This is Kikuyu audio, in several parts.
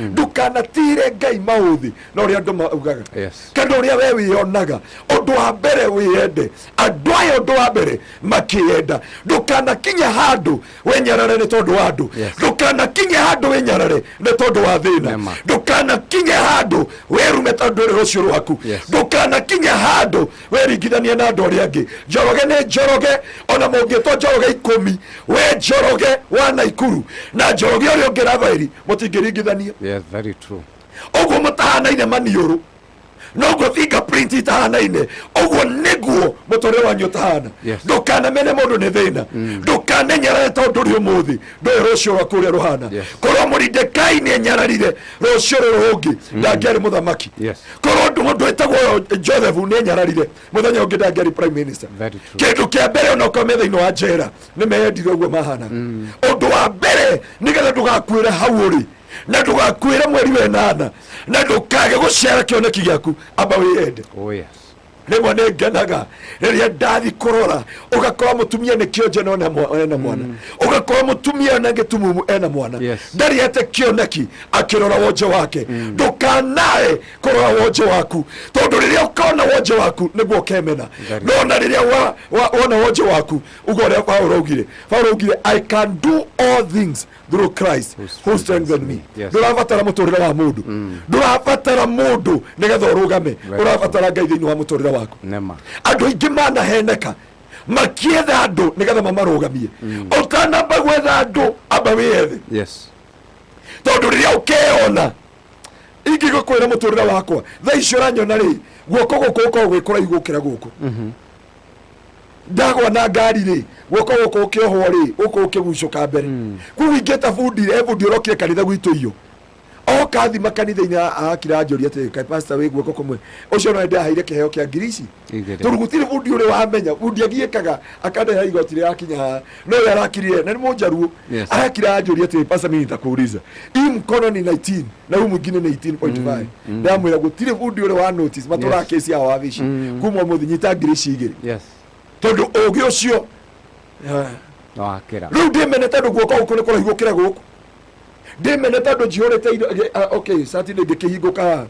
Ndũkanatire Ngai maũthĩ na ũrĩa andũ maugaga kana ũrĩa we wĩyonaga. Ũndũ wa mbere, wĩyende. Andũ aya, ũndũ wa mbere, makĩyenda. Ndũkanakinye handũ wĩnyarare nĩ tondũ wa andũ. Ndũkanakinye handũ wĩnyarare nĩ tondũ wa thĩna. Nema. Ndũkanakinye handũ wĩrume tondũ rĩ rũciũ rwaku. Ndũkanakinye handũ wĩringithanie na andũ arĩa angĩ. Njoroge nĩ Njoroge, ona mũngĩtwo Njoroge 10, we Njoroge wa Naikuru na Njoroge ũrĩa ũngĩ Rafaeli mũtingĩringithania. Yes, very true. Ũguo mũtahanaine maniũrũ, noguo fingerprint itahanaine, ũguo nĩguo mũtũrĩre wanyu ũtahana. Ndũkanamene mũndũ nĩ thĩna. Ndũkanenyerere tondũ ũrĩ ũmũthĩ ndũĩ rũciũ rwaku ũrĩa rũhana. Korwo Mũridekai nĩ enyararire, rũciũ rũrũ rũngĩ ndangĩarĩ mũthamaki. Korwo mũndũ wĩtagwo Joseph nĩ enyararire, mũthenya ũngĩ ndangĩarĩ prime minister. Very true. Kĩndũ kĩa mbere, onokorwo me thĩinĩ wa njera, nĩ meyendire ũguo mahana. Ũndũ wa mbere, nĩgetha ndũgakuĩre hau ũrĩ na ndũgakuĩre mweri wa ĩnana na ndũkage gũcera kĩoneki gĩaku, amba wĩyende. Oh yes. Rĩmwe nĩ ngenaga rĩrĩa ndathi kũrora, ũgakora mũtumia nĩ kĩonje no ena mwana, ũgakora mũtumia na gĩtumumu ena mwana. Ndarĩ ete kĩoneki akĩrora wonje wake. Ndũkanae kũrora wonje waku, tondũ rĩrĩa ũkona wonje waku nĩguo ũkemena. No na rĩrĩa wona wonje waku, uga ũrĩa Paulo augire. Paulo augire, "I can do all things through Christ who strengthened me." Ndũrabatara mũtũrĩre wa mũndũ, ndũrabatara mũndũ nĩgetha ũrũgame. Ũrabatara Ngai thĩinĩ wa mũtũrĩre waku. Nema. Andũ aingĩ manaheneka makietha andũ nĩgetha mamarũgamie. Ũtanamba gwetha andũ, amba wĩyethe. Tondũ rĩrĩa ũkeyona, ingĩgũkwĩra mũtũrĩre wakwa thaa ici ũranyona rĩ, guoko gũkũ gũkoragwo gwĩ kũraihu gũkĩra gũkũ. Ndagwa na ngari rĩ, guoko gũkũ ũkĩohwo rĩ, gũkũ ũkĩgucũka mbere. Koguo ingĩta bundi, e bundi ũrokire kanitha gwitũ iyo, oka thima kanitha-inĩ, akira anjũria atĩrĩ, "Kaĩ pastor wĩ guoko kũmwe?" Ũcio no ndĩraheire kĩheo kĩa ngiri ici. 2. Tondũ gũtirĩ bundi ũrĩ wamenya. Bundi agiĩkaga akandeha igoti rĩrakinya haha, no we arakirire na nĩ mũnjaruo. Arakira anjũria atĩrĩ, "Pastor, mimi nitakuuliza, hii mkono ni 19 na huu mwingine ni 18.5." Ndamwĩra gũtirĩ bundi ũrĩ wa notice matũraga kesi ya wabici. Kuma ũmũthĩ nyita ngiri ici 2. Tondũ ũgĩ ũcio No akĩra. Rĩu ndĩmene tondũ guoko gũkũ nĩ kũraihu gũkĩra gũkũ? Ndĩmene tondũ njihũrĩte indo okay, cati ndĩngĩkĩhingũka haha?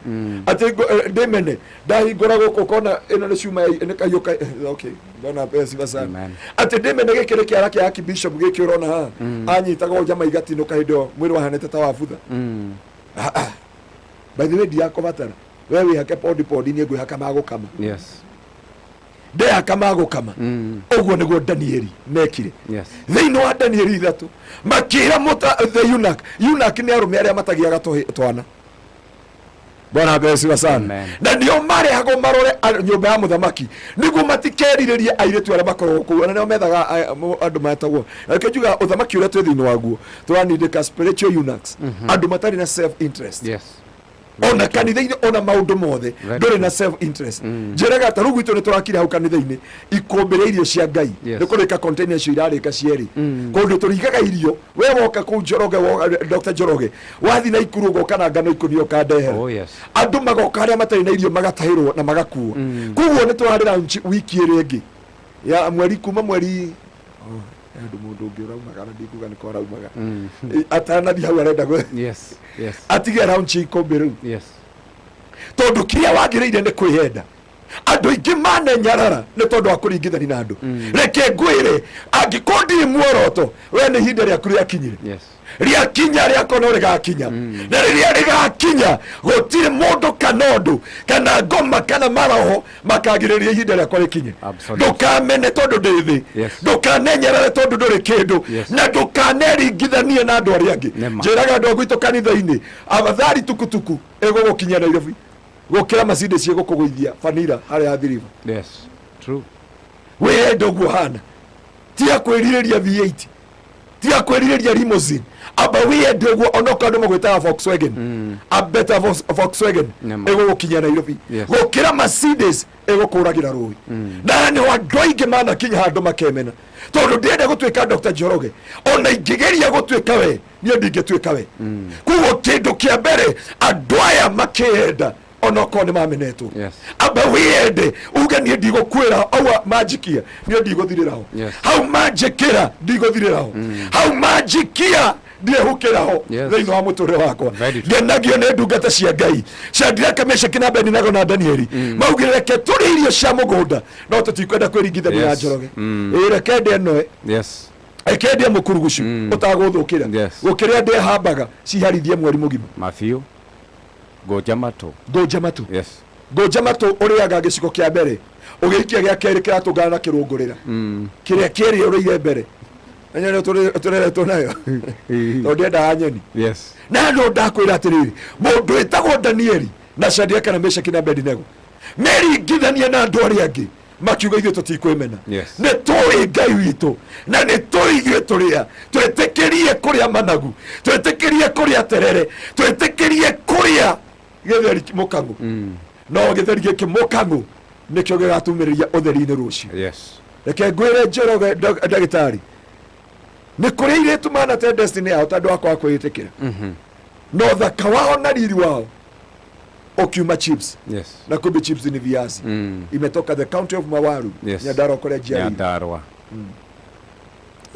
Atĩ ndĩmene ndahingũra gũkũ ũkona ĩno nĩ cuma nĩ kahiũ ka okay, ndona pesa sana. Amen. Atĩ ndĩmene gĩkĩ nĩ kĩara kĩa archbishop gĩkĩ ũrona haha, anyitagwo njama igatinũka hĩndĩ ĩyo mwĩrĩ wahanĩte ta wa butha. Ah, ah. By the way, ndiakũbatara we wĩhake podi podi, niĩ ngwĩhaka magũkama. Ndehaka magũkama. Ũguo nĩguo Danieli mekire. Thĩinĩ wa Danieli 3 makĩra mũta the eunuch. Eunuch nĩ arũme arĩa matagĩaga twana. Bwana apewe sifa sana. Amen. Na nĩo marehagwo marore nyũmba ya mũthamaki nĩguo matikerirĩrie airĩtu arĩa makoragwo kũu, na nĩo methaga andũ metagwo. Na nĩkĩo njugaga ũthamaki ũrĩa twĩ thĩinĩ waguo tũranindĩka spiritual eunuchs, andũ matarĩ na self interest. Ona kanitha-inĩ, ona maũndũ mothe, ndũrĩ na self interest. Njĩraga ta rĩu gwitũ nĩ tũrakire hau kanitha-inĩ ikũmbĩ rĩa irio cia Ngai. Nĩ kũrĩka container icio irarĩka cierĩ, kũndũ tũrigaga irio. We woka kũu Njoroge, Dr. Njoroge, wathi na Ikuru ũgoka na ngano ikũnia ũkandehera. Oh yes. Andũ magoka arĩa matarĩ na irio magatahĩrwo na magakuo. Koguo nĩ tũrarĩra wiki ĩrĩa ĩngĩ ya mweri, kuma mweri, oh, he andũ mũndũ ũngĩ ũraumaga na ndikuga nĩko araumaga. Atanathiĩ hau arenda atige launch ikũmbĩ rĩu. Tondũ kĩrĩa wagĩrĩire nĩ kwĩyenda. Andũ aingĩ manenyarara nĩ tondũ wa kũringithania na andũ. Reke ngwĩre, angĩkorwo ndirĩ muoroto, we nĩ ihinda rĩaku rĩakinyire. Rĩakinya rĩakwa no rĩgakinya, na rĩrĩa rĩgakinya gũtirĩ mũndũ kana ũndũ kana ngoma kana maroho makagirĩrĩria ihinda rĩakwa rĩkinye. Ndũkamene tondũ ndĩ thĩ. Ndũkanenyerere tondũ ndũrĩ kĩndũ. Na ndũkaneringithanie na andũ arĩa angĩ. Nema. Njĩraga andũ a gwitũ kanitha-inĩ, abathari tukutuku ĩgũgũkinyia Nairobi gũkĩra Mercedes ĩgũkũgũithia Fanira harĩa Athi River. Yes. True. Wĩyende ũguo hana, tiga kwĩrirĩria V8, tiga kwĩrirĩria limousine, amba wĩyende ũguo. Onokorwo andũ magwĩtaga Volkswagen, a better Volkswagen ĩgũgũkinyia Nairobi gũkĩra Mercedes ĩgũkũragĩra rũĩ. Na nĩho andũ aingĩ manakinya handũ makemena, tondũ ndĩrenda gũtuĩka Dr. Njoroge, ona ingĩgeria gũtuĩka we, niĩ ndingĩtuĩka we. Koguo kĩndũ kĩa mbere, andũ aya makĩyenda onokorwo nĩ mamenetwo. Amba wĩyende, uge, "Niĩ ndigũkuĩra au manjikia, niĩ ndigũthirĩra ho." Hau manjĩkĩra ndigũthirĩra ho, hau manjikia. Ndiehukĩra ho thĩinĩ wa mũtũrĩre wakwa. Very true. Ngenagio nĩ ndungata cia Ngai Shadraka, Meshaki na Abednego na Danieli. Maugire, reke tũrĩe irio cia mũgũnda, no tũtikwenda kwĩringithania na Njoroge. Ĩ reke ndĩe noe, reke ndĩe mũkurugucu ũtagũthũkĩra, gũkĩrĩa ndĩe hambaga ciharithie mweri mũgima. Mabiũ ngũnja matũ. Ngũnja matũ. Ngũnja matũ ũrĩaga gĩciko kĩa mbere, ũgĩikia gĩa kerĩ kĩratũngana na kĩrũngũrĩra kĩrĩa kĩrĩa ũrĩire mbere. Na nyoni tũreretwo nayo tondũ ndiendaga nyeni. Na no ndakwĩra atĩrĩrĩ, mũndũ wĩtagwo Danieli na Shadraka na Meshaki na Abednego meringithania na andũ arĩa angĩ, makiuga, ithuĩ tũtikwĩmena. Nĩ tũĩ Ngai witũ na nĩ tũĩ ithuĩ tũrĩa twĩtĩkĩrie kũrĩa managu, twĩtĩkĩrie kũrĩa terere, twĩtĩkĩrie kũrĩa gĩtheri mũkang'ũ. No gĩtheri gĩkĩ mũkang'ũ nĩkĩo gĩgatumĩrĩria ũtheri-inĩ rũciũ. Reke ngwĩre, Njoroge, ndagĩtarĩ, nĩ kũrĩ airĩtu manate destiny yao tondũ wa kwaga kwĩĩtĩkĩra, no thaka wao na riri wao ũkiuma chips. Na kumbe chips ni viazi imetoka the county of Mawaru. Nyandarua kũrĩa njiarĩirwo. Nyandarua.